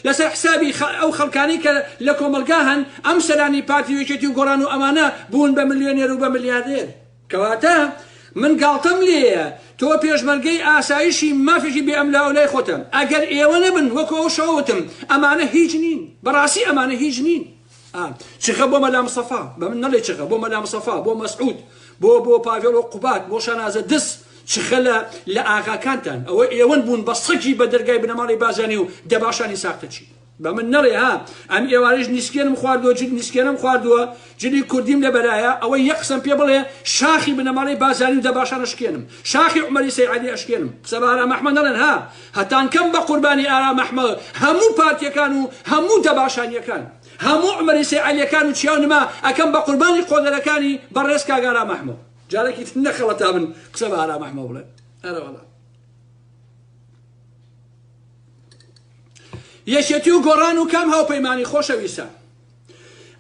لەسەر حسابی ئەو خەڵکانەی کە لە کۆمەڵگا هەن، ئەم سەرانی پارتی و یەکێتی و گۆڕان و ئەمانە بوون بە ملیۆنێر و بە ملیاردێر. کەواتە من گاڵتەم لێیە تۆ پێشمەرگەی ئاسایشی مافێکی بێ ئەملاوئەولای خۆتە ئەگەر ئێوە نەبن وەکو ئەو شەوە وتم ئەمانە هیچ نین بەڕاستی ئەمانە هیچ نین چغە بۆ مەلا مستەفا بە من نەڵێ چغە بۆ مەلا مستەفا بۆ مەسعود بۆ بۆ پاڤێڵ و قوباد بۆ شانازە دز چغە لە لە ئاغاکانتان ئەوە ئێوەن بوون بە سەگی بە دەرگای بنەماڵەی بازانی و دەباشانی ساختەچی بە من نەڵێ ها ئەم ئێوارەیش نیسکێنم خواردووە جل نیسکێنم خواردووە جلی کوردیم لە بەرایە ئەوەی یەک قسەم پێ بڵێ شاخی بنەماڵەی بازانی و دەباشان ئەشکێنم شاخی عومەری سەی عەلی ئەشکێنم قسە بە ئارام ئەحمەد نەڵێن ها هەتانکەم بە قوربانی ئارام ئەحمەد هەموو پارتیەکان و هەموو دەباشانیەکان هەموو عومەری سەی عەلیەکان و چیاو نما ئەکەم بە قوربانی قۆنەرەکانی بەڕێز کاک ئارام ئەحمەد جارێکی تر نەخەڵەتابن قسە بە ئارام ئەحمەد بڵێن ئەرەوەڵا یەکێتی و گۆڕان و کام هاوپەیمانی خۆشەویستە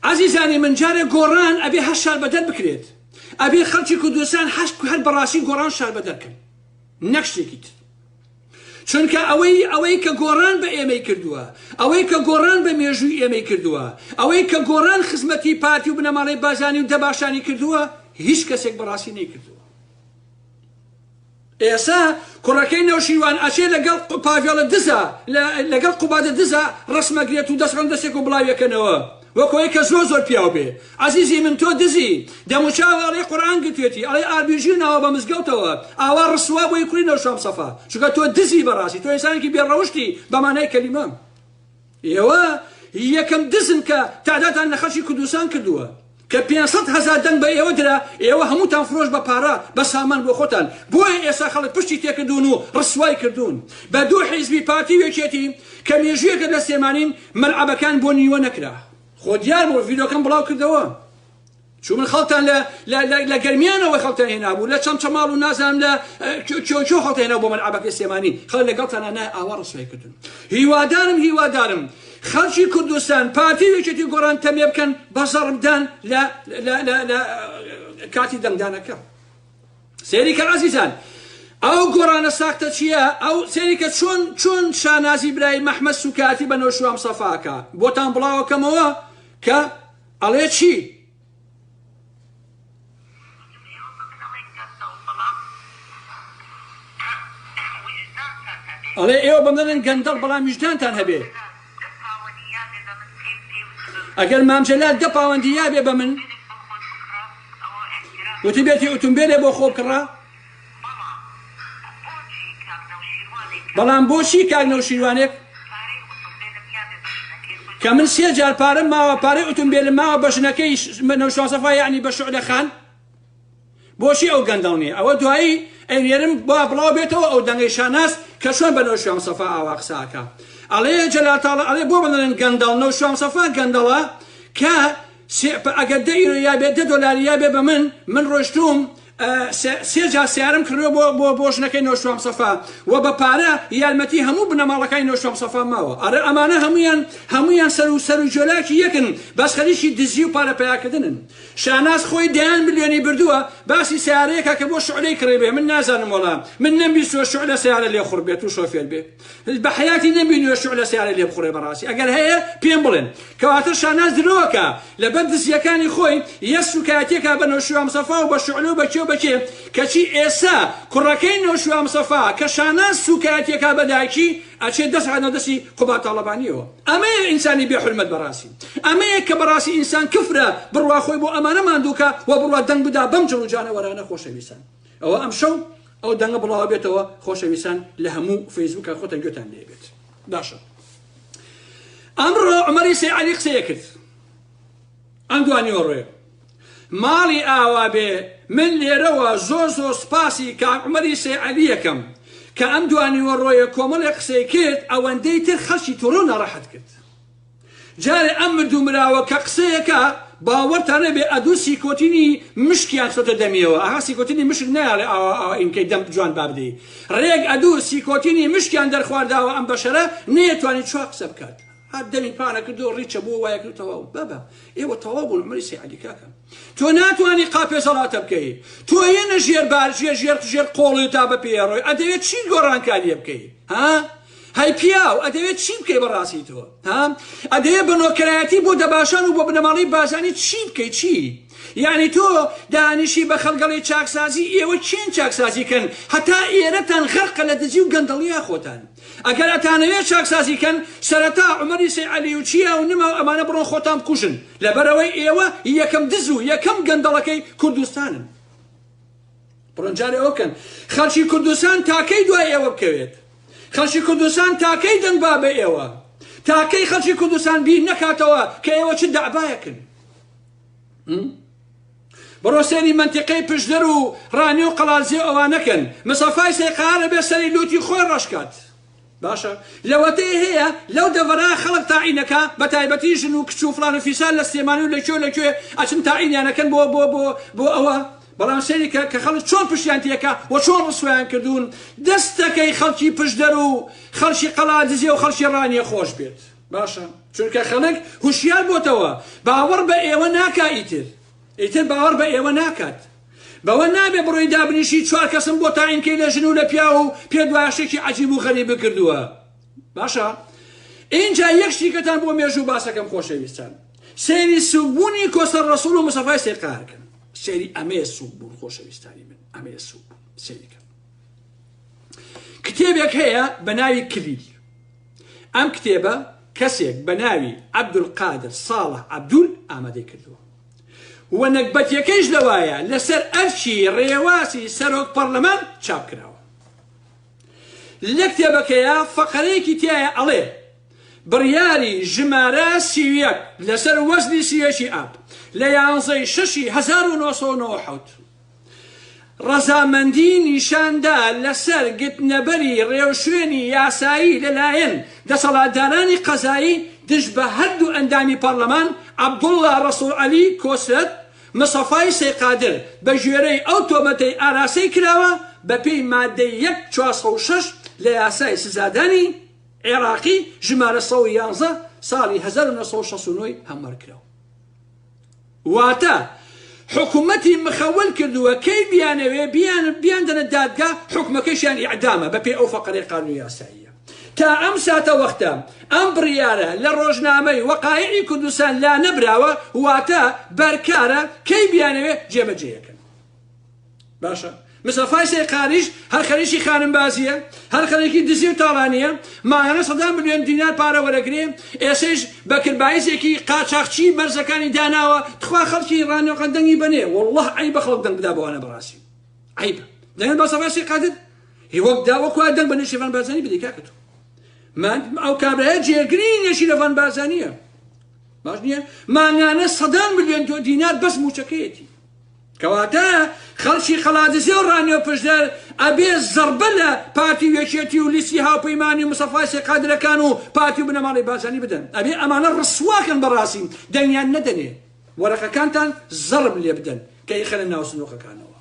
عەزیزانی من جارێ گۆڕان ئەبێ هەر شار بەدەر بکرێت ئەبێ خەڵکی کوردستان هەشت هەر بەڕاستی گۆڕان شار بەدەر کەن نەک شتێکی تر چونکە ئەوەی ئەوەی کە گۆڕان بە ئێمەی کردووە ئەوەی کە گۆڕان بە مێژووی ئێمەی کردووە ئەوەی کە گۆڕان خزمەتی پارتی و بنەماڵەی بازانی و دەباشانی کردووە هیچ کەسێک بەڕاستی نەیکردووە ئێسا کوڕەکەی نەوشیروان ئەچێ لەگەڵ پاڤێڵە دزە لەگەڵ قوبادە دزە ڕەسمەگرێت و دەست ڕەندەسێک و بڵاویەکەنەوە وەکۆی کە زۆر زۆر پیاو بێ عەزیزی من تۆ دزی دەموچاوە ئەڵێ قورئان گرتوێتی ئەڵێ ئاربیژی ناوە بە مزگەوتەوە ئاوا ڕسوا بۆی کوڕی نەوشوان سەفا چونکە تۆ دزی بەڕاستی تۆ ئینسانێکی بێ ڕەوشتی بە مانای کەلیمە ئێوە یەکەم دزن کە تاداتان لە خەڵکی کوردستان کردووە کە 500 هەزار دەنگ بە ئێوە درا ئێوە هەمووتان فرۆش بە پارە بە سامان بۆ خۆتان بۆیە ئێستا خەڵک پشتی تێکردوون و ڕسوای کردوون بە دوو حیزبی پارتی و یەکێتی کە مێژوویەکە لە سلێمانین مەلعەبەکان بۆ نیوە نەکرا خۆ دیار بوو ڤیدۆکەم بڵاو کردەوە چون من خەڵتان لە لە لە لە گەرمیانەوە خەڵتان هێنابوو لە چەمچەماڵ و نازانم لە کێ کێ خەڵتان هێنا بۆ مەلعەبەکەی سلێمانی خەڵک لەگەڵتان نایە ئاوا ڕسوای کردن هیوادارم هیوادارم خەڵکی کوردستان پارتی و یەکێتی گۆڕان تەمێ بکەن بە زەڕبدان لە لە لە لە کاتی دەنگدانەکە سەیری کە عەزیزان ئەو گۆڕانە ساختە چییە ئەو سەیری کە چۆن چۆن شانازی برای مەحمەد سوکاتی بە نەوشوام سەفاکە بۆتان بڵاوەکەمەوە کە ئەڵێ چی؟ ئەڵێ ئێوە بەم دەڵێن گەندەڵ بەڵام ویژدانتان هەبێ ئەگەر مام جەلال دە پاوەندی یابێ بە من وتبێتی ئوتومبێلێ بۆ خۆ بکڕە بەڵام بۆچی کاک نەوشیروانێک کە من سێ جار پارەم ماوە پارەی ئوتومبێلم ماوە بە ژنەکەی نەوشیروان سەفا یعنی بە شعلە خان بۆچی ئەو گەندەڵ نییە ئەوە دوایی ئەینێرم با بڵاو بێتەوە ئەو دەنگەی شاناز کە چۆن بە نەوشیروان سەفا ئاوا قساکە ئەڵێ جەلال تاڵە ئەڵێ بۆ بڵێن گەندەڵ نەوشیروان سەفا گەندەڵە کە ئەگەر دە ئیرۆ یابێ دە دۆلاری یابێ بە من من ڕۆشتوم سێ جار سیارەم کڕیوە بۆ بۆ بۆ ژنەکەی نەوشیروان سەفا و بە پارە یارمەتی هەموو بنەماڵەکانی نەوشیروان سەفا ماوە ئەرێ ئەمانە هەمویان هەمویان سەر و سەر و جۆلاکی یەکن بەس خەریکی دزی و پارە پەیاکردنن شاناز خۆی دەیان ملیۆنی بردووە باسی سیارەیەکە کە بۆ شعلەی کڕی بێ من نازانم وەڵا من نەمبیستووە شعلە سیارە لێ خوڕ بێت و شۆفێر بێ بە حەیاتی نەمبینیوە شعلە سیارە لێ بخوڕێ بەڕاستی ئەگەر هەیە پێم بڵێن کەواتە شاناز درۆکە لەبەر دزیەکانی خۆی یە سوکایەتیەکا بە نەوشیروان مستەفا و بە شعلە و بە کێ و بە کێ کەچی ئێسا کوڕەکەی نەوشیروان مستەفا کە شاناز سوکایەتیەکا بە دایکی ئەچێ دەست عەنە دەستی قوباد تاڵەبانیەوە ئەمەیە ئینسانی بێ حورمەت بەڕاستی ئەمەیە کە بەڕاستی ئینسان کفرە بڕوا خۆی بۆ ئەمانە ماندووکا و بڕوا دەنگ بدا بەم جڵ و جانەوەرانە خۆشەویستان ئەوە ئەمشەو ئەو دەنگە بڵاوە بێتەوە خۆشەویستان لە هەموو فەیسبووکە خۆتان گوێتان لێ بێت باشە ئەمڕۆ عومەری سەی عەلی قسەیە کرد ئەم دوانیوەڕۆیە ماڵی ئاوا بێ من لێرەوە زۆر زۆر سپاسی کاک عومەری سەی عەلی یەکەم کە ئەم دوانیوەڕۆیە کۆمەڵێک قسەی کرد ئەوەندەی تر خەڵکی توڕە و ناڕەحەت کرد جارێ ئەم مردوو مراوە کە قسەیەکا باوەڕتان نەبێ ئەدوو سیکۆتینی مشکیان خستۆتە دەمیەوە ئەها سیکۆتینی مشک نایەڵێ ئاوا ئاوا ئینکەی دەم جوان بابدەی ڕێک ئەدوو سیکۆتینی مشکیان دەرخوارداوە ئەم بەشەرە نەیەتوانی چوا قسە بکات هەر دەمی پانە کردو ڕیچە بووە وایە کرد تەواو بابە ئێوە تەواو بوون عمری سەی عەلی کاکە تۆ ناتوانی قاپێ زەڵاتە بکەی تۆ یەنە ژێر بار ژێر ژێر ژێر قۆڵی تا بە پێ ڕۆی ئەدەوێت چی گۆڕانکاریە بکەی ها؟ هەی پیاو ئەدەوێت چی بکەی بەڕاستی تۆ ها ئەدەوێت بە نۆکەرایەتی بۆ دەباشان و بۆ بنەماڵەی بارزانی چی بکەی چی یعنی تۆ دانیشی بە خەڵگەڵی چاکسازی ئێوە کێن چاکسازی کەن هەتا ئێرەتان غەرقە لە دزی و گەندەڵیا خۆتان ئەگەر ئەتانەوێت چاکسازی کەن سەرەتا عومەری سەی عەلی و چیا و نما و ئەمانە بڕۆن خۆتان بکوژن لەبەرئەوەی ئێوە یەکەم دز و یەکەم گەندەڵەکەی کوردستانن. بڕۆن جارێ ئەوە بکەن خەڵکی کوردستان تاکەی دوای ئێوە بکەوێت خەڵکی کوردستان تاکەی دەنگ با بە ئێوە تاکەی خەڵکی کوردستان بیر نەکاتەوە کە ئێوە چ دەعبایەکن بڕۆ سەیری مەنتیقەی پشدەر و ڕانیە و قەڵادزێ و ئەوانە کەن مستەفای سەیقارە بێ سەری لوتی خۆی ڕەش کات باشە لەوەتەی هەیە لەو دەڤەرە خەڵک تاعینەکا بەتایبەتی ژن و کچ و فڵان و فیسار لە سلێمانی و لەکوێ و لەکوێ ئەچن تاعینیانەکەن بۆ بۆ بۆ بۆ ئەوە بەڵام سەیری کە کە خەڵک چۆن پشتیان تێکا و چۆن ڕسوایان کردوون دەستەکەی خەڵکی پشدەر و خەڵکی قەڵادزێ و خەڵکی ڕانیە خۆش بێت باشە چونکە خەڵک هوشیار بۆتەوە باوەڕ بە ئێوە ناکا ئیتر ئیتر باوەڕ بە ئێوە ناکات بەوە نابێ بڕۆی دابنیشی چوار کەسم بۆ تاعین کەی لە ژن و لە پیاو و پێت وایە شتێکی عەجیب و غەریب کردووە باشە ئینجا یەک شتیکەتان بۆ مێژوو باسەکەم خۆشەویستان سەیری سوکبوونی کۆسەر ڕەسوڵ و مستەفای سەیقار کەن سەیری ئەمەیە سوکبوون خۆشەویستانی من ئەمەیە سوکبوون سەیری کەن کتێبێک هەیە بە ناوی کلیل ئەم کتێبە کەسێک بە ناوی عەبدولقادر ساڵح عەبدول ئامادەی کردووە و نەگبەتیەکەیش لەوایە لەسەر ئەرکی ڕێواسی سەرۆک پەڕلەمان چاپ کراوە. لە کتێبەکەیا فەقەرەیەکی تیایە ئەڵێ، بڕیاری ژمارە 31 لەسەر وەزنی 31 ی ئاب لە یانزەی شەشی 1997 ڕەزامەندی نیشاندا لەسەر گرتنەبەری ڕێوشوێنی یاسایی لەلایەن دەسەڵاتدارانی قەزایی دژ بە هەردوو ئەندامی پەڕلەمان عەبدوڵڵا ڕەسوڵ عەلی کۆسرەت مستەفای سەی قادر بەگوێرەی ئەو تۆمەتەی ئاراستەی کراوە بەپێی مادەی یەک 406 لە یاسای سزادانی عێراقی ژمارە 111 ساڵی 1969 هەموارکراو. واتە حکومەتی مخەول کردووە کەی بیانەوێ بیان بیاندەنە دادگا حوکمەکەشیان ئیعدامە بەپێی ئەو فەقەرەی قانونی یاساییە تا ئەم ساتە وەختە ئەم بڕیارە لە ڕۆژنامەی وەقایعی کوردستان لانەبراوە واتە بەرکارە کەی بیانەوێ جێبەجێیەکەن. باشە مستەفای سەی قاریش هەر خەریکی خانم بازیە هەر خەریکی دزی و تاڵانیە مانگانە سەدان ملیۆن دینار پارە وەرەگرێ ئێسەیش بەکر بایزێکی قاچاخچی مەرزەکانی داناوە تخوا خەڵکی ڕانیۆقە دەنگی بەنێ واللە عەیبە خەڵک دەنگ بدا بەوانە بەڕاستی عەیبە دەنگ بە مستەفای سەی قادر هی وەک دا وەک وایە دەنگ بە نێچیرڤان بارزانی بدەی کاکە تۆ من ئەو کابرایە جێگری نێچیرڤان بارزانیە باش نییە مانگانە سەدان ملیۆن دینار بەس موچەکەیەتی کەواتە خەڵکی قەڵادزێ و ڕانیە و پشدەر ئەبێ زەڕبە لە پارتی و یەکێتی و لیستی هاوپەیمانی و مستەفای سەی قادرەکان و پارتی و بنەماڵەی بارزانی بدەن ئەبێ ئەمانە ڕسواکەن بەڕاستی دەنگیان نەدەنێ وەرەقەکانتان زەڕب لێ بدەن کە ئیخەنە ناو سندوقەکانەوە.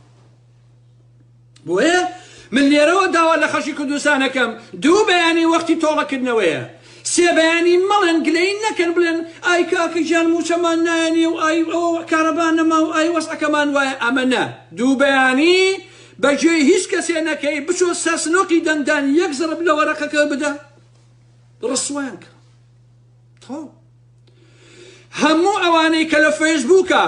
بۆیە من لێرەوە داوا لە خەڵکی کوردستان ئەکەم دوو بەیانی وەختی تۆڵەکردنەوەیە سێ بەیانی مەڵێن گلەیی نەکەن بڵێن ئای کاکە گیان موچەمان نایەنێ و ئای ئەوە کارەبا نەما و ئای وەزعەکەمان وایە ئەمە نا دوو بەیانی بە گوێی هیچ کەسێ نەکەی بچۆ سەر سنوقی دەنگدان یەک زڕب لە وەرەقەکە بدە ڕسوایان کە تەواو هەموو ئەوانەی کە لە فەیسبووکە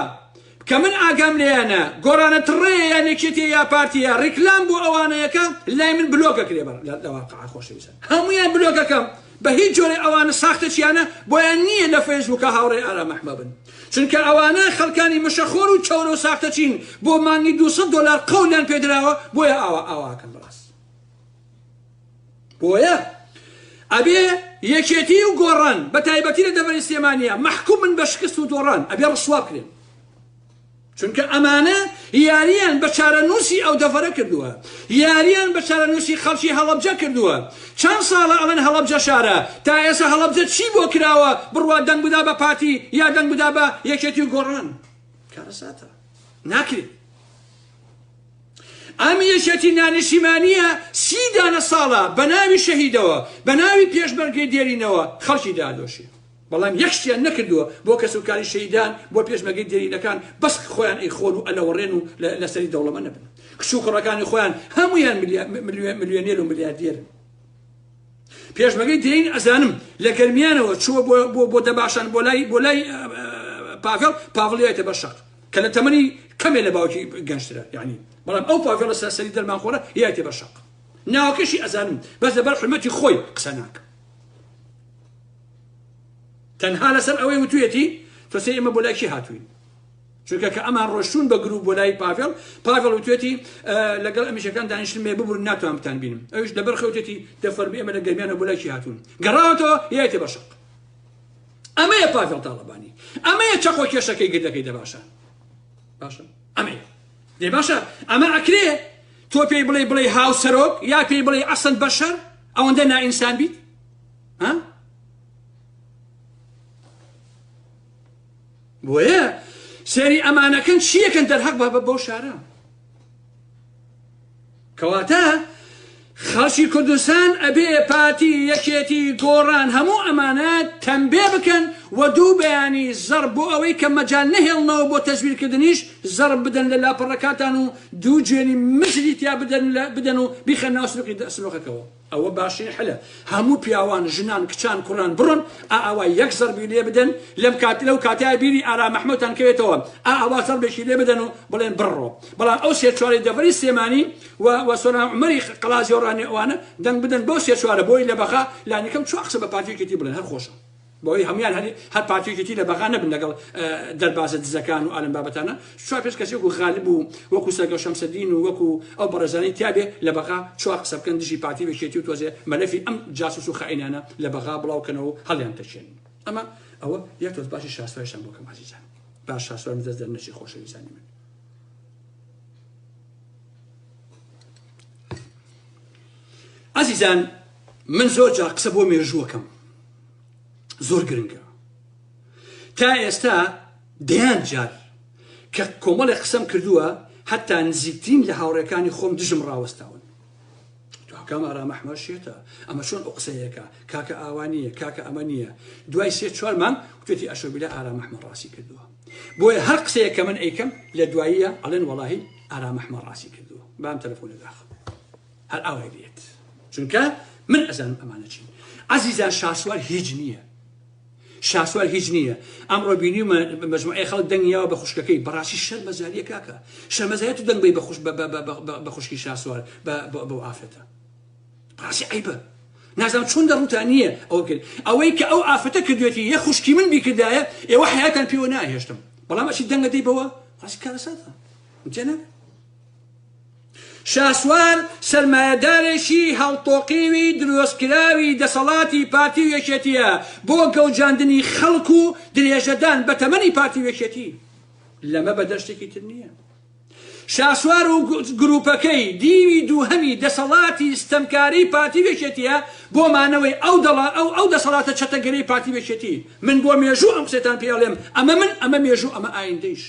کە من ئاگام لێیانە گۆڕانە تڕەیە یان یەکێتیە یا پارتیە ڕیکلام بۆ ئەوانەیەکە لای من بلۆک ئەکرێ لە واقع خۆشەویستان هەموویان بلۆک ئەکەم بە هیچ جۆرێ ئەوانە ساختەچیانە بۆیان نییە لە فەیسبووکە هاوڕێی ئارام ئەحمە بن چونکە ئەوانە خەڵکانی مشەخۆر و چەورە و ساختەچین بۆ مانگی 200 دۆلار قەولیان پێدراوە بۆیە ئاوا ئاواکەن بەڕاست بۆیە ئەبێ یەکێتی و گۆڕان بە تایبەتی لە دەڤەری سلێمانیە مەحکومن بە شکست و دۆڕان ئەبێ ڕسوا بکرێن چونکە ئەمانە یاریان بە چارەنووسی ئەو دەڤەرە کردووە یاریان بە چارەنووسی خەڵکی هەڵەبجە کردووە چەند ساڵە ئەڵێن هەڵەبجە شارە تا ئێستا هەڵەبجە چی بۆ کراوە بڕوا دەنگ بدا بە پارتی یا دەنگ بدا بە یەکێتی و گۆڕان کارەساتە ناکرێت ئەم یەکێتی نانیشتیمانیە سی دانە ساڵە بە ناوی شەهیدەوە بە ناوی پێشمەرگەی دێرینەوە خەڵکی دادۆشێ بەڵام یەک شتیان نەکردووە بۆ کەسوکاری شەهیدان بۆ پێشمەرگەی دێرینەکان بەس خۆیان ئەیخۆن و ئەلەوەڕێن و لەسەری دەوڵەمەند نەبن کچ و کوڕەکانی خۆیان هەمویان ملیۆنێر و ملیاردێرن. پێشمەگەی دێین ئەزانم لە گەرمیانەوە چووە بۆ بۆ بۆ دەباشان بۆ لای بۆ لای پاڤێڵ پاڤڵیایتە بەر شەق کە لە تەمەنی کەمێ لە باوکی گەنجترە یعنی بەڵام ئەو پاڤێڵە سەرسەری دەرمانخۆرە یایتە بەر شەق ناوەکەشی ئەزانم بەس لەبەر حرمەتی خۆی قسە ناکەم تەنها لەسەر ئەوەی وتویەتی تۆ سەی ئێمە بۆ لای کی هاتوین چونکە کە ئەمان ڕۆشتون بە گروپ بۆ لای پاڤێڵ پاڤێڵ وتوێتی لەگەڵ ئەمیشەکان دانیشتن مێ ببورن ناتوان بتان بینم ئەوش لەبەر خەوتێتی دەفەرمی ئێمە لە گەرمیانە بۆ لای کی هاتوون گەڕاوەتەوە یایتە بەشق ئەمەیە پاڤێڵ تاڵەبانی ئەمەیە چەقۆ کێشەکەی گردەکەی دەباشە باشە ئەمەیە دێ باشە ئەمە ئەکرێ تۆ پێی بڵێ بڵێ هاوسەرۆک یا پێی بڵێ ئەسەن بەشەر ئەوەندە نائینسان بیت ها بۆیە سێری ئەمانەکەن چیەکەن دەرهەق بە بەو شارە کەواتە خەڵکی کوردستان ئەبێ پارتی یەکێتی گۆڕان هەموو ئەمانە تەمبێ بکەن و دوو بەیانی زەڕ بۆ ئەوەی کە مەجال نەهێڵنەوە بۆ تەزویرکردنیش زەڕ بدەن لە لاپەڕەکانتان و دوو جوێنی مزری تیا بدەن بدەن و بیخەن ناو سنوقی سنوقەکەوە. ئەوە باشترین حلە هەموو پیاوان ژنان کچان کوڕان بڕۆن ئا ئاوا یەک زەربی لێ بدەن لەم کات لەو کاتەیا بیری ئارام ئەحمەدتان کەوێتەوە ئا ئاوا زەربێکی لێ بدەن و بڵێن بڕۆ بەڵام ئەو سێ چوارەی دەڤەری سلێمانی و و سۆران عومەری قەڵازی و ڕانیە ئەوانە دەنگ بدەن بەو سێ چوارە بۆی لە بەغا لانیکەم چوار قسە بە پارتی یەکێتی بڵێن هەر خۆشە. بەوەی هەموویان هەر هەر پارتی و یەکێتی لە بەغا نەبن لەگەڵ دەربازە دزەکان و ئالەم بابەتانە چوار پێنج کەسی وەکو غالب و وەکو سەرگەو شەمسەدین و وەکو ئەو بەڕێزانەی تیابێ لە بەغا چوار قسە بکەن دژی پارتی و یەکێتی و تۆزێ مەلەفی ئەم جاسوس و خائینانە لە بەغا بڵاو کەنەوە و هەڵیان تەکێنن ئەمە ئەوە یەک تۆز باسی شاسوایشان بۆ کەم عەزیزان با شاسوارم دەست دەرنەچێ خۆشەویستانی من ئەزیزان من زۆر جار قسە بۆ مێژووەکەم زۆر گرنگە تا ئێستا دەیان جار کە کۆمەڵێک قسەم کردووە هەتا نزیکترین لە هاوڕێکانی خۆم دژم ڕاوەستاون کام ئارام ئەحمەد شێتە ئەمە چۆن ئەو قسەیەکە کاکە ئاوا نییە کاکە ئەمە نییە دوای سێ چوار مانگ وتێتی ئەشۆبیلە ئارام ئەحمەد ڕاستی کردووە بۆیە هەر قسەیە کە من ئەیکەم لە دواییە ئەڵێن وەڵاهی ئارام ئەحمەد ڕاستی کردووە بام تەلەفۆنە داخم هەر ئاوای لێت چونکە من ئەزانم ئەمانە چین عەزیزان شاسوار هیچ نییە شاسوار هیچ نییە ئەمڕۆ بینیومە مەجموعەی خەڵک دەنگی یاوە بە خوشکەکەی بەڕاستی شەرمەزاریە کاکە شەرمەزاریە تو دەنگ بەی بە خوش بە خوشکی شاسوار بەو ئافرەتە بەڕاستی عەیبە نازانم چۆن دەڕوتان نییە ئەوە بکەن ئەوەی کە ئەو ئافرەتە کردوێتی یە خوشکی من بیکردایە ئێوە حیاتان پێوە ناهێشتم بەڵام ئەچی دەنگە دەی بەوە ڕاستی کارەساتە تێناگەم شاسوار سەرمایەدارێکی هەڵتۆقیوی درۆستکراوی دەسەڵاتی پارتی و یەکێتیە بۆ گەوجاندنی خەڵک و درێژەدان بە تەمەنی پارتی و یەکێتی. لەمە بەدەر شتێکی تر نییە. شاسوار و گروپەکەی دیوی دووهەمی دەسەڵاتی ستەمکاری پارتی و یەکێتیە بۆ مانەوەی ئەو دەڵا ئەو ئەو دەسەڵاتە چەتەگەرەی پارتی و یەکێتی. من بۆ مێژوو ئەم قسەتان پێ ئەڵێم ئەمە من ئەمە مێژوو ئەمە ئایندەیش.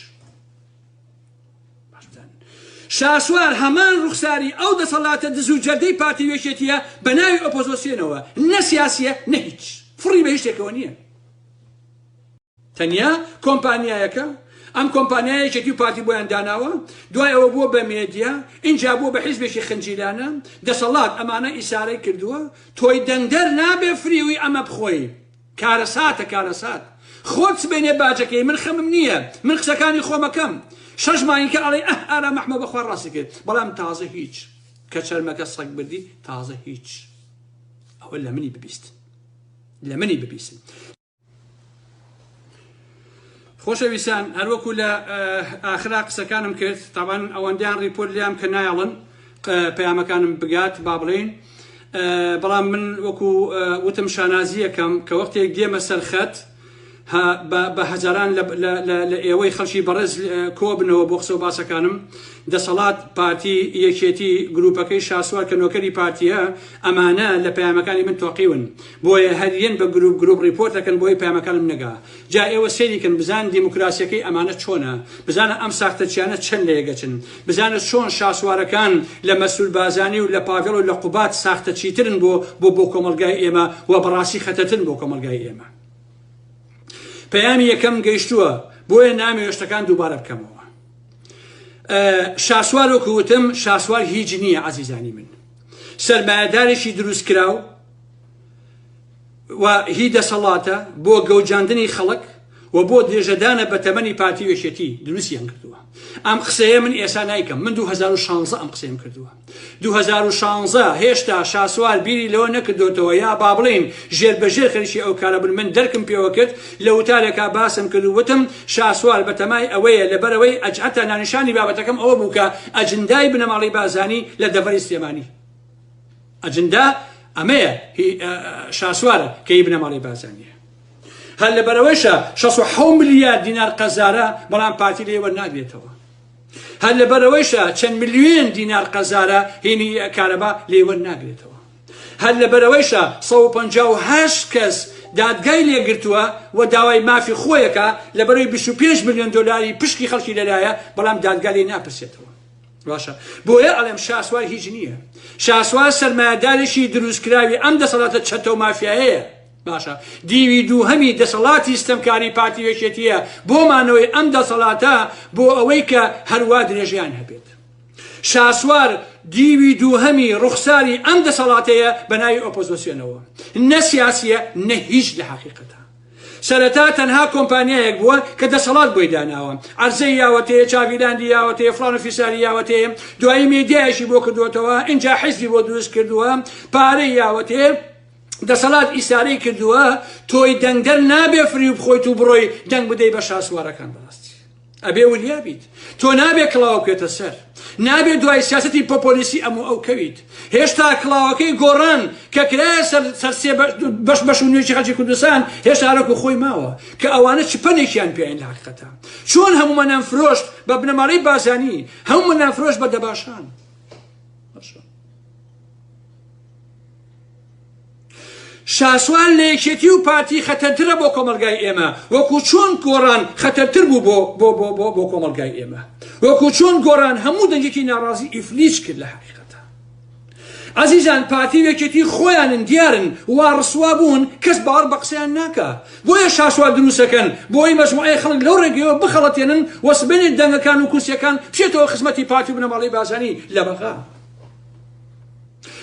شاسوار هەمان ڕوخساری ئەو دەسەڵاتە دز و جەردەی پارتی و یەکێتیە بە ناوی ئۆپۆزۆسیۆنەوە نە سیاسیە نە هیچ فڕی بە هیچ شتێکەوە نییە تەنیا کۆمپانیایەکە ئەم کۆمپانیایە یەکێتی و پارتی بۆیان داناوە دوای ئەوە بووە بە مێدیا ئینجا بووە بە حیزبێکی خنجیلانە دەسەڵات ئەمانە ئیسارەی کردووە تۆی دەنگدەر نابێ فریوی ئەمە بخۆی کارەساتە کارەسات. خۆت سبەینێ باجەکەی من خەمم نییە من قسەکانی خۆمەکەم شەش مانگیکە ئەڵێی ئەه ئارام ئەحمە بەخوا ڕاستی کرد بەڵام تازە هیچ کە چەرمەکە سەگ بردی تازە هیچ ئەوە لە منی ببیست لە منی ببیسن. خۆشەویستان هەروەکو لە ئاخرا قسەکانم کرد تاوان ئەوەندەیان report لیام کە نایەڵن پەیامەکانم بگات با بڵێین بەڵام من وەکو وتم شانازیەکەم کە وەختێک دێمە سەر خەت بە هەزاران لە ئێوەی خەڵکی بەڕێز کۆبنەوە بۆ قسە و باسەکانم دەسەڵات پارتی یەکێتی گروپەکەی شاسوار کە نۆکەری پارتیە ئەمانە لە پەیامەکانی من تۆقیون بۆیە هەر یەن بە گروپ گروپ report دەکەن بۆی پەیامەکانم نەگا جا ئێوە سەیری کەن بزان دیموکراسیەکەی ئەمانە چۆنە، بزانە ئەم ساختەچیانە چەند لە یەکەچن، بزانە چۆن شاسوارەکان لە مەسرور بازانی و لە پاڤێڵ و لە قوباد ساختەچیترن بۆ بۆ بۆ کۆمەڵگای ئێمە و بەڕاستی خەتەرترن بۆ کۆمەڵگای ئێمە. پەیامی یەکەم گەیشتووە بۆیە نامەوێ شتەکان دووبارە بکەمەوە. شاسوار وەکو وتم شاسوار هیچ نییە عەزیزانی من. سەرمایەدارێکی دروستکراو. و هی دەسەڵاتە بۆ گەوجاندنی خەڵک و بۆ درێژەدانە بە تەمەنی پارتی و یەکێتی دروستیان کردووە. ئەم قسەیە من ئێسا نایکەم، من 2016 ئەم قسەیەم کردووە. 2016 هێشتا شاسوار بیری لەوە نەکردۆتەوە یا با بڵێین ژێر بە ژێر خەریکی ئەو کارە بوون، من دەرکم پێوە کرد لە وتارێکا باسم کرد و وتم شاسوار بەتەمای ئەوەیە لەبەرئەوەی ئەجهەتا ناونیشانی بابەتەکەم ئەوە بوو کە ئەجندای بنەماڵەی بارزانی لە دەڤەری سلێمانی ئەجندا ئەمەیە هی شاسوارە کە هی بنەماڵەی بارزانیە هەر لەبەرەوەیشە 67 ملیار دینار قەزارە بەڵام پارتی لێ وەرناگرێتەوە هەر لەبەرەوەیشە چەند ملیۆن دینار قەزارە هینی کارەبا لێ وەرناگرێتەوە هەر لەبەرەوەیشە 158 کەس دادگای لێگرتووە و داوای مافی خۆیەکە لەبەرەوەی 25 ملیۆن دۆلاری پشکی خەڵکی لەلایە بەڵام دادگا لێ ناپرسێتەوە باشە بۆیە ئەڵێم شاسوار هیچ نییە شاسوار سەرمایەدارێکی دروستکراوی ئەم دەسەڵاتە چەتە و مافیایەیە باشە دیوی دووهەمی دەسەڵاتی ستەمکاری پارتی یەکێتیە بۆ مانەوەی ئەم دەسەڵاتە بۆ ئەوەی کە هەروا درێژیان هەبێت شاسوار دیوی دووهەمی ڕوخساری ئەم دەسەڵاتەیە بە ناوی ئۆپۆزۆسیۆنەوە نە سیاسیە نە هیچ لە حەقیقەتە سەرەتا تەنها کۆمپانیایەک بووە کە دەسەڵات بۆی داناوە، عەرزەی یاوەتێ، چاڤیلاندی یاوەتێ، فڵان و فیساری یاوەتێ، دوایی مێدیایەکی بۆ کردووەتەوە، ئینجا حیزبی بۆ دروست کردووە، پارەی یاوەتێ، دەسەڵات ئیسارەی کردووە، تۆی دەنگدەر نابێ فریو بخۆیت و بڕۆی دەنگ بدەی بە شاسوارەکان بەڕاستی. ئەبێ وریا بیت. تۆ نابێ کڵاوە بکەوێتە سەر. نابێ دوای سیاسەتی پۆپۆلیستی ئەم و ئەو کەویت. هێشتا کڵاوەکەی گۆڕان کە کرایە سەر سەر سێ بەش بەش و نوێژی خەڵکی کوردستان هێشتا هەرەکو خۆی ماوە کە ئەوانە چ پەنێکیان پێین لە حەقیقەتا. چۆن هەموومانیان فرۆشت بە بنەماڵەی بارزانی، هەموومانیان فرۆشت بە دەباشان. باشە. شاسوار لە یەکێتی و پارتی خەتەرترە بۆ کۆمەڵگای ئێمە وەکو چۆن گۆڕان خەتەرتر بوو بۆ بۆ بۆ بۆ بۆ کۆمەڵگای ئێمە وەکو چۆن گۆڕان هەموو دەنگێکی ناڕازی ئیفلیج کرد لە حەقیقەتە عەزیزان پارتی و یەکێتی خۆیانن دیارن وا ڕسوا بوون کەس باوەڕ بە قسەیان ناکا بۆیە شاسوار دروستەکەن بۆی مەجموعەی خەڵک لەو ڕێگەیەوە بخەڵەتێنن و سبەینێ دەنگەکان و کورسیەکان بچێتەوە خزمەتی پارتی و بنەماڵەی بارزانی لە بەغا.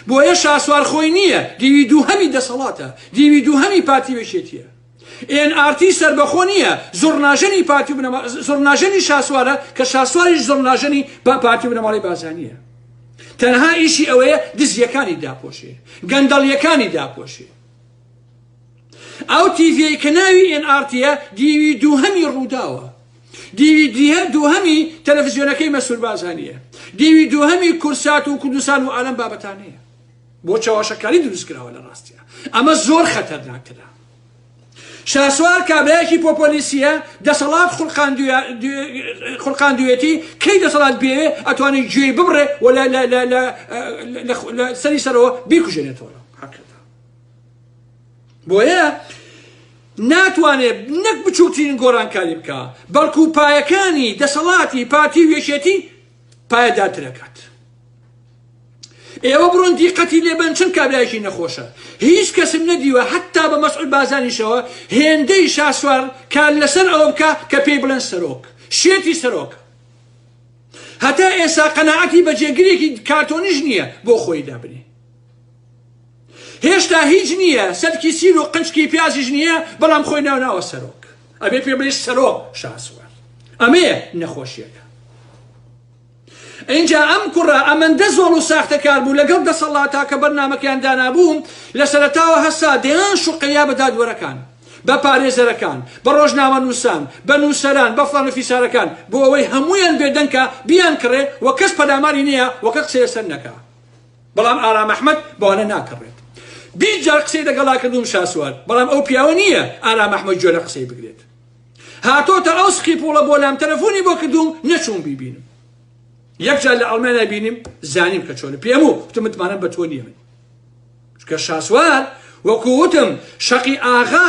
بۆیە شاسوار خۆی نییە، دیوی دووهەمی دەسەڵاتە، دیوی دووهەمی پارتی و یەکێتییە. ئێن ئاڕ تی سەربەخۆ نییە، زوڕناژەنی پارتی و بنەما زوڕناژەنی شاسوارە کە شاسواریش زوڕناژەنی پارتی و بنەماڵەی بارزانییە. تەنها ئیشی ئەوەیە دزییەکانی داپۆشێ، گەندەڵییەکانی داپۆشێ. ئەو تیڤیەی کە ناوی ئێن ئاڕ تیە دیوی دووهەمی ڕووداوە. دیوی دووهەمی تەلەفزیۆنەکەی مەسرور بارزانییە. دیوی دووهەمی کورسات و کوردستان و ئالەم بابەتانەیە. بۆ چەواشەکاری دروست کراوە لە ڕاستیا. ئەمە زۆر خەتەرناکترە. شاسوار کابرایەکی پۆپۆلیسیە دەسەڵات خولقاندویەتی کەی دەسەڵات بێوێ ئەتوانێت گوێی ببڕێ و لە سەری سەرەوە بیکوژێنێتەوە. بۆیە ناتوانێت نەک بچووکترین گۆڕانکاری بکا بەڵکو پایەکانی دەسەڵاتی پارتی و یەکێتی پایەدارترەکات. ئێوە بڕۆن دیقەتی لێبەن چەند کابرایەکی نەخۆشە هیچ کەسم نەدیوە حتا بە مەسعود بازانیشەوە هێندەی شاسوار کار لەسەر ئەوە بکە کە پێی بڵێن سەرۆک شێتی سەرۆک هەتا ئێستا قەناعەتی بە جێگرێکی کارتۆنیش نییە بۆ خۆی دابنێ هێشتا هیچ نییە سەرکی سیر و قنچکی پیازیش نییە بەڵام خۆی ناو ناوە سەرۆک ئەبێ پێ بڵێ سەرۆک شاسوار ئەمەیە نەخۆشیەکە اینجا ئەم کوڕە ئەمەندە زۆڵ و ساختەکار بوو لەگەڵ دەسەڵاتا کە بەرنامەکەیان دانابوو لە سەرەتاوە هەستا دەیان شوقەیا بە دادوەرەکان بە پارێزەرەکان بە ڕۆژنامەنووسان بە نووسەران بە فڵان و فیسارەکان بۆ ئەوەی هەموویان بێدەنکە بیان کڕێ و کەس پەلاماری نییە و کەس قسەی لەسەر نەکا بەڵام ئارام ئەحمەد بەوانە ناکڕێت. 20 جار قسەی لەگەڵا کردووم شاسوار، بەڵام ئەو پیاوە نییە ئارام ئەحمەد گوێ لە قسەی بگرێت. هاتۆتە ئەو سخیپوڵە بۆ لام تەلەفۆنی بۆ کردووم نەچووم بیبینم. یەک جار لە ئەڵمانیا بینیم زانیم کە چۆنە پێم و وتم متمانەم بە تۆ نییە من. چونکە شاسوار وەکو وتم شەقی ئاغا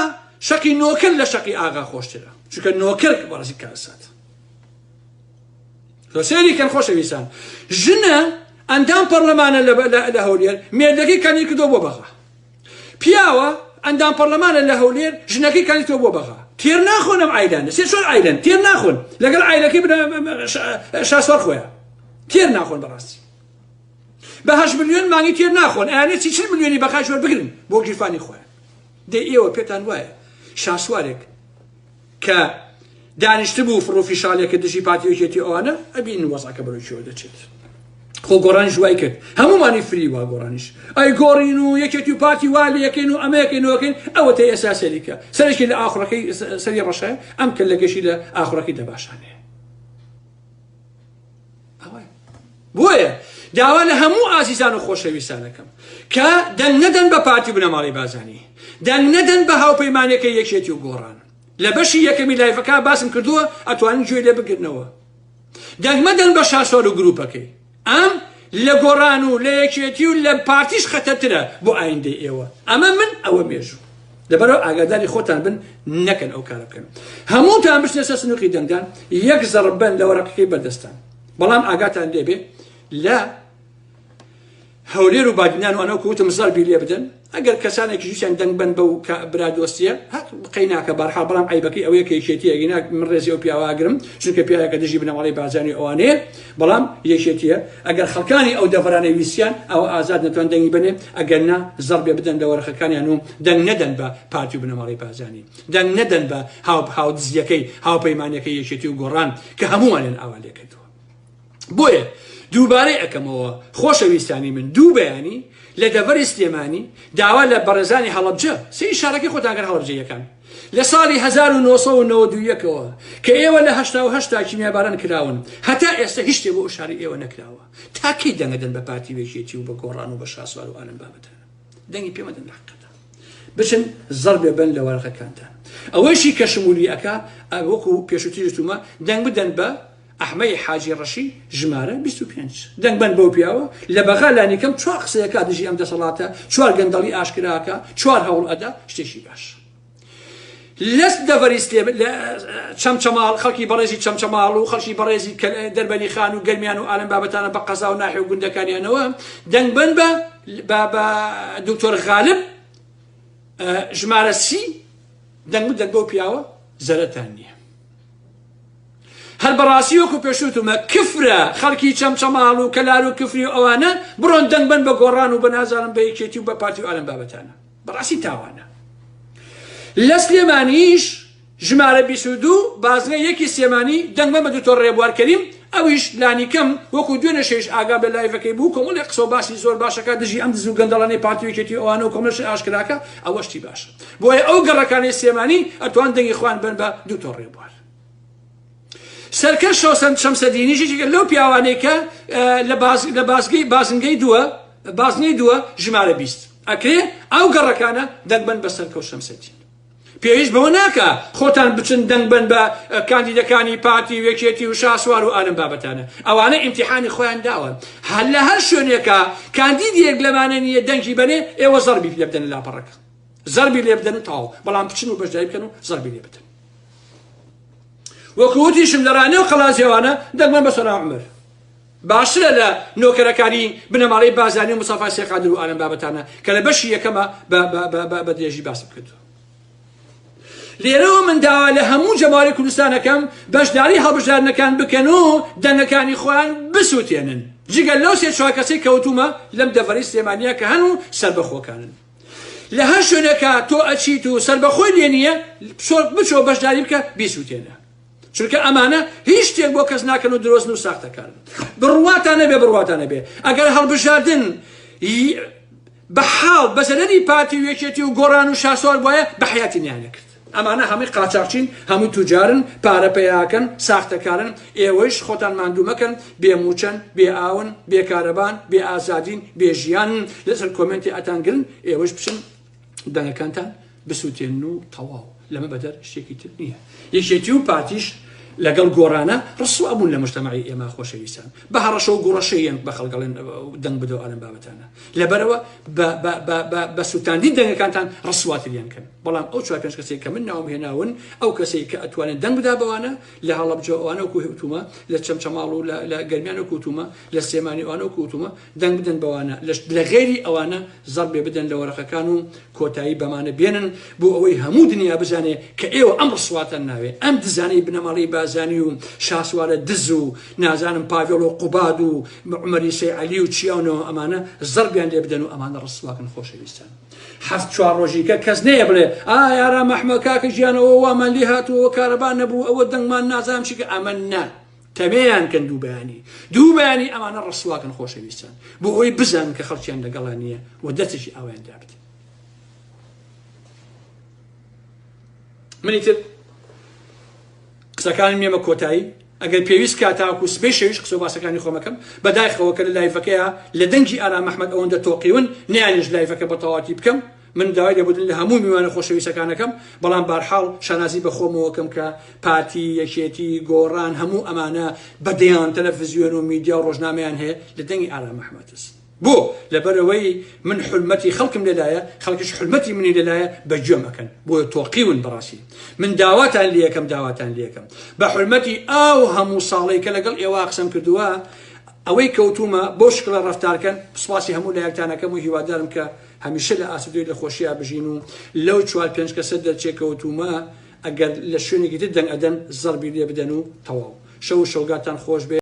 شەقی نۆکەر لە شەقی ئاغا خۆشترە چونکە نۆکەر بەڕاستی کارەساتە. تۆ سەیری کەن خۆشەویستان ژنە ئەندام پەرلەمانە لە هەولێر مێردەکەی کاندید کردەوە بۆ بەغا پیاوە ئەندام پەرلەمانە لە هەولێر ژنەکەی کاندید بۆ بەغا تێر ناخۆن ئەم ئایلانە سێ چۆن ئایلەن تێر ناخۆن لەگەڵ ئایلەکەی شاسوار خۆیان تێر ناخۆن بەڕاستی بە هەشت ملیۆن مانگی تێر ناخۆن ئەیانێ چی چل ملیۆنی بەخاش وەربگرن بۆ گیرفانی خۆیان. دەی ئێوە پێتان وایە شاسوارێک کە دانیشتبوو فڕوفیشاڵێکە دژی پارتی یەکێتی ئەوانە ئەبین وەزعەکە بەرەو کوێوە دەچێت. خۆ گۆڕانیش وای کرد هەمومانی فری وا گۆڕانیش ئەی گۆڕین و یەکێتی و پارتی وا لەکەین و ئەمەکەین وەکەین ئەوە تە ئێستا سەریکە سەرێکی لە ئاخڕەکەی سەری ڕەشە ئەم کەلەکەشی لە ئاخڕەکەی دەباشانەیە بۆیە داوا لە هەموو ئازیزان و خۆشەویستانەکەم کە دەنگ نەدەن بە پارتی بنەماڵەی بازانی دەنگ نەدەن بە هاوپەیمانەکەی یەکێتی و گۆڕان لە بەشی یەکەمی لایڤەکە باسم کردووە ئەتوانن گوێ لێ بگرنەوە دەنگ مەدەن بە شاسوار و گروپەکەی ئەم لە گۆڕان و لە یەکێتی و لە پارتیش خەتەرترە بۆ ئایندەی ئێوە ئەمە من ئەوە مێژوو لەبەرەوە ئاگاداری خۆتان بن نەکەن ئەو کارە بکەن هەمووتان بچنە سەر سنوقی دەنگدان یەک زەڕب بن لە وەرەقەکەی بەردەستان بەڵام ئاگاتان لێبێ لە هەولێر و بادینان و ئەنەو کوتم زەربی لێ بدەن ئەگەر کەسانێکی ویستیان دەنگ بەن بەو برادۆستیە هەق قەی ناکە بەرحاڵ بەڵام عەیبەکەی ئەوەیە کە یەکێتیە ئەگینا من ڕێزی ئەو پیاوە ئەگرم چونکە پیاوێکە دژی بنەماڵەی بارزانی و ئەوانەیە بەڵام یەکێتیە ئەگەر خەڵکانی ئەو دەڤەرانەی ویستیان ئەوە ئازاد نەتوان دەنگی بنێ ئەگەر نا زەربێ بدەن لە وەرەقەکانیان و دەنگ نەدەن بە پارتی و بنەماڵەی بارزانی دەنگ نەدەن بە هاو هاودزیەکەی هاوپەیمانەکەی یەکێتی و گۆڕان کە هەمووانیان ئاوا لێکردووە بۆیە دووبارەی ئەکەمەوە خۆشەویستانی من دوو بەیانی لە دەڤەری سلێمانی داوا لە بەڕێزانی هەڵەبجە سەیری شارەکەی خۆتان کەن هەڵەبجەیەکان لە ساڵی 1991 ەوە کە ئێوە لە 88 تا کیمیاباران کراون هەتا ئێستا هیچ شتێ بۆ ئەو شاری ئێوە نەکراوە تا کەی دەنگەدەن بە پارتی و یەکێتی و بە گۆڕان و بە شاسوار و ئالەم بابەتانە دەنگی پێمەدەن لە حەقیقەتدا بچن زەربێ بەن لە وەرەقەکانتان ئەوەیشی کە شمولی ئەکا وەکو پێشووتریش وتومە دەنگ بدەن بە ئەحمەی حاجی ڕەشی ژمارە 25 دەنگ بەن بەو پیاوە لە بەغا لانیکەم چوار قسەیەکا دژی ئەم دەسەڵاتە چوار گەندەڵی ئاشکراکە چوار هەوڵ ئەدا شتێکی باش لەس دەڤەری سلێ چەمچەماڵ خەڵکی بەڕێزی چەمچەماڵ و خەڵکی بەڕێزی دەربەنی خان و گەرمیان و ئالم بابەتانە بە قەزا و ناحی و گوندەکانیانەوە دەنگ بەن بە بە دکتۆر غالب ژمارە سی دەنگ بدەن بەو پیاوە زەرەتان نییە. هەر بەڕاستی وەکو پێشوتومە کفرە خەڵکی چەمچەماڵ و کەلار و کفری و ئەوانە بڕۆن دەنگ بەن بە گۆڕان و بە نازانم بە یەکێتی و بە پارتی و ئالەم بابەتانە بەڕاستی تاوانە لە سلێمانیش ژمارە 22 بازنە یەکی سلێمانی دەنگ بەن بە دکتۆر ڕێبوار کەریم ئەویش لانیکەم وەکو دوێنێ شەویش ئاگام لە لایڤەکەی بوو کۆمەڵێک قسە و باسی زۆر باشەکە دژی ئەم دز و گەندەڵانەی پارتی و یەکێتی و ئەوانە و کۆمەڵێک شت ئاشکراکە ئەوە شتی باشە بۆیە ئەو گەڕەکانەی سلێمانی ئەتوان دەنگی خۆیان بەن بە دکتۆر ڕێبوار سەرکەش شەوسەن شەمسەدینیش یەکێکە لەو پیاوانەی کە لە باز لە بازگەی بازنگەی دووە بازنەی دووە ژمارە 20 ئەکرێ ئەو گەڕەکانە دەنگ بەن بە سەرکەوت شەمسەدین پێویست بەوە ناکا خۆتان بچن دەنگ بەن بە کاندیدەکانی پارتی و یەکێتی و شاسوار و ئالم بابەتانە ئەوانە ئیمتیحانی خۆیان داوە هەر لە هەر شوێنێکا کاندیدێک لەمانە نییە دەنگی بەنێ ئێوە زەربی لێ بدەن لاپەڕەکە زەربی لێ بدەن و تەواو بەڵام بچن و بەشداری بکەن و زەربی لێ بدەن وەکو وتیشم لە ڕانیە و قەڵازیەوانە دەنگمان بە سۆران عومەر باشترە لە نۆکەرەکانی بنەماڵەی بارزانی و مستەفا سێ قادر و ئالەم بابەتانە کە لە بەشی یەکەمە بە درێژی باسم کردووە. لێرەوە من داوا لە هەموو جەماوەری کوردستان ئەکەم بەشداری هەڵبژاردنەکان بکەن و دەنگەکانی خۆیان بسووتێنن جگە لەو سێ چوار کەسەی کەوتومە لەم دەڤەرەی سلێمانیە کە هەن و سەربەخۆکانن. لە هەر شوێنێکا تۆ ئەچیت و سەربەخۆی لێ نییە بچۆ بەشداری بکە بیسووتێنە. چونکە ئەمانە هیچ شتێک بۆ کەس ناکەن و درۆزن و ساختەکارن بڕواتان نەبێ بڕواتان نەبێ ئەگەر هەڵبژاردن بە حاڵ بە زەرەری پارتی و یەکێتی و گۆڕان و شاسوار بوایە بە حیاتی نیانەکرد ئەمانە هەمووی قاچاقچین هەمووی توجارن پارە پەیاکەن ساختەکارن ئێوەیش خۆتان ماندوو مەکەن بێ موچەن بێ ئاون بێ کارەبان بێ ئازادین بێ ژیانن لەسەر کۆمێنتی ئەتانگرن ئێوەش بچن دەنگەکانتان بسوتێنن و تەواو لەمە بەدەر شتێکی تر نییە یەکێتی و پارتیش لەگەڵ گۆڕانە ڕسوا بوون لە مجتەمەعی ئێمە خۆشەویستان بە هەڕەشە و گوڕەشەیەن بە خەڵگەڵێن دەنگ بدەوە ئالەم بابەتانە لەبەرەوە بە سووتاندی دەنگەکانتان ڕسواتریان کەن بەڵام ئەو چوار پێنج کەسێک کە من ناوم هێناون ئەو کەسێک کە ئەتوانێت دەنگ بدا بەوانە لە هەڵەبجە ئەوانە وەکو هێوتومە لە چەمچەماڵ و لە گەرمیان وەکوتومە لە سلێمانی ئەوانە وەکوتومە دەنگ بدەن بەوانە لە غەیری ئەوانە زەربێ بدەن لە وەرەقەکان و کۆتایی بەمانە بێنن بۆ ئەوەی هەموو دنیا بزانێ کە ئێوە ئەم ڕسواتان ناوێ ئەم دزانەی بنەماڵەی بە. بارزانی و شاسوارە دز و نازانم پاڤێڵ و قوباد و عومەری سەی عەلی و چیاونەوە ئەمانە زەربیان لێ بدەن و ئەمانە ڕسواکەن خۆشەویستان. حەفت چوار ڕۆژیکە کەس نەیە بڵێ ئای ئارام ئەحمە کاکە گیان ئەوە وامان لێ هاتووە ئەوە کارەبا نەبوو ئەوە دەنگمان نازانم چی ئەمە نا تەمێیان کەن دوو بەیانی دوو بەیانی ئەمانە ڕسواکەن خۆشەویستان بۆ ئەوەی بزانن کە خەڵکیان لەگەڵا نییە و دەستێکی ئاوایان دابدەن منی تر قسەکانم یەمە کۆتایی ئەگەر پێویست کا تاوەکو سبەی شەویش قسە و باسەکانی خۆمەکەم بەداخەوە کە لە لایڤەکەیا لە دەنگی ئارام ئەحمەد ئەوەندە تۆقیون نەیانیش لایڤەکە بە تەواوەتی بکەم من داوای لێبوردن لە هەموو میوانە خۆشەویستەکانەکەم بەڵام بارحاڵ شانازی بە خۆمەوەکەم کە پارتی یەکێتی گۆڕان هەموو ئەمانە بە دەیان تەلەفزیۆن و میدیا و ڕۆژنامەیان هەیە لە دەنگی ئارام ئەحمەدس بۆ؟ لەبەرئەوەی من حورمەتی خەڵکم لەلایە، خەڵکیش حورمەتی منی لەلایە، بە گوێم ئەکەن. بۆیە تۆقیون بەڕاستی. من داواتان لێکەم، داواتان لێکەم. بە حورمەتی ئاو هەموو ساڵەی کە لەگەڵ ئێوە قسەم کردووە، ئەوەی کەوتوومە بەو شکڵە ڕەفتار کەن. سوپاسی هەموو لایەکتان ئەکەم و هیوادارم کە هەمیشە لە ئاسوودەی لە خۆشیا بژین و لەو چوار پێنج کەسە دەرچێ کەوتوومە، ئەگەر لە شوێنێکی تر دەنگ ئەدەن، زەربی لێ بدەن و تەواو. شەو و شەوگارتان خۆش بێ.